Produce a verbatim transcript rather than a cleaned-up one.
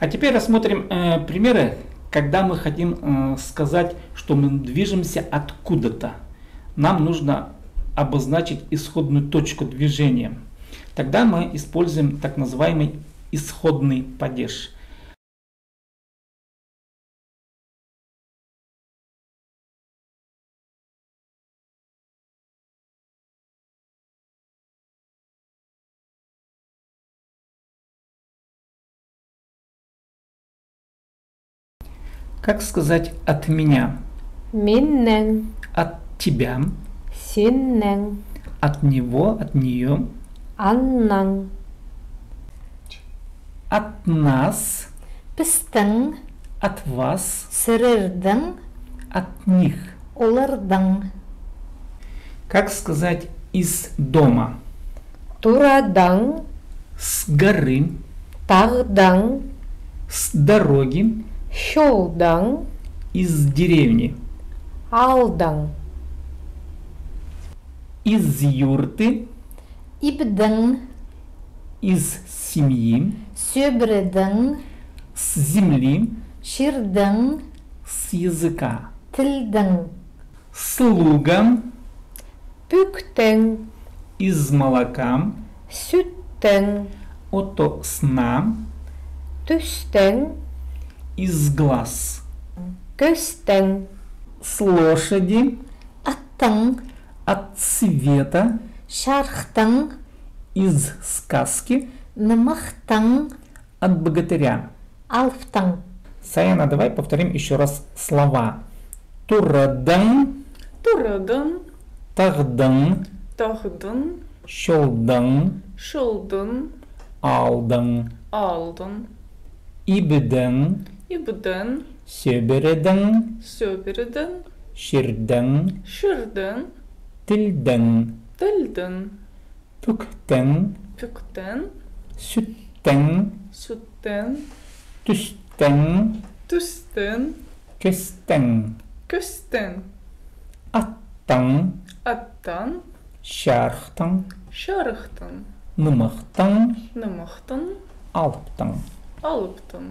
А теперь рассмотрим, э, примеры, когда мы хотим, э, сказать, что мы движемся откуда-то. Нам нужно обозначить исходную точку движения. Тогда мы используем так называемый исходный падеж. Как сказать «от меня»? Миннең. От тебя. Синнең. От него, от неё. Аннаң. От нас. Пістің. От вас. Сірердең. От них. Олардаң. Как сказать «из дома»? Турадаң. С горы. Тағдаң. С дороги. Чолдаң. Из деревни. Аалдаң. Из юрты. Ибдең. Из семьи. Сӧбіредең. С земли. Чирдең. С языка. Тілдең. Слуга. Пӱктең. Из молока. Сӱттең. Ото сна. Тӱстең. Из глаз. Кӧстең. С лошади. Аттаң. От света. Чарыхтаң. Из сказки. Нымахтаң. От богатыря. Алыптаң. Саяна, давай повторим ещё раз слова. Турадаң. Турадаң. Тағдаң. Тағдаң. Чолдаң. Чолдаң. Аалдаң. Аалдаң. Ибдең. Ибдең. Сӧбіредең. Сӧбіредең. Чирдең. Чирдең. Тілдең. Тілдең. Пӱктең. Пӱктең. Сӱттең. Сӱттең. Тӱстең. Тӱстең. Кӧстең. Кӧстең. Аттаң. Аттаң. Чарыхтаң. Чарыхтаң. Нымахтаң. Нымахтаң. Алыптаң. Алыптаң.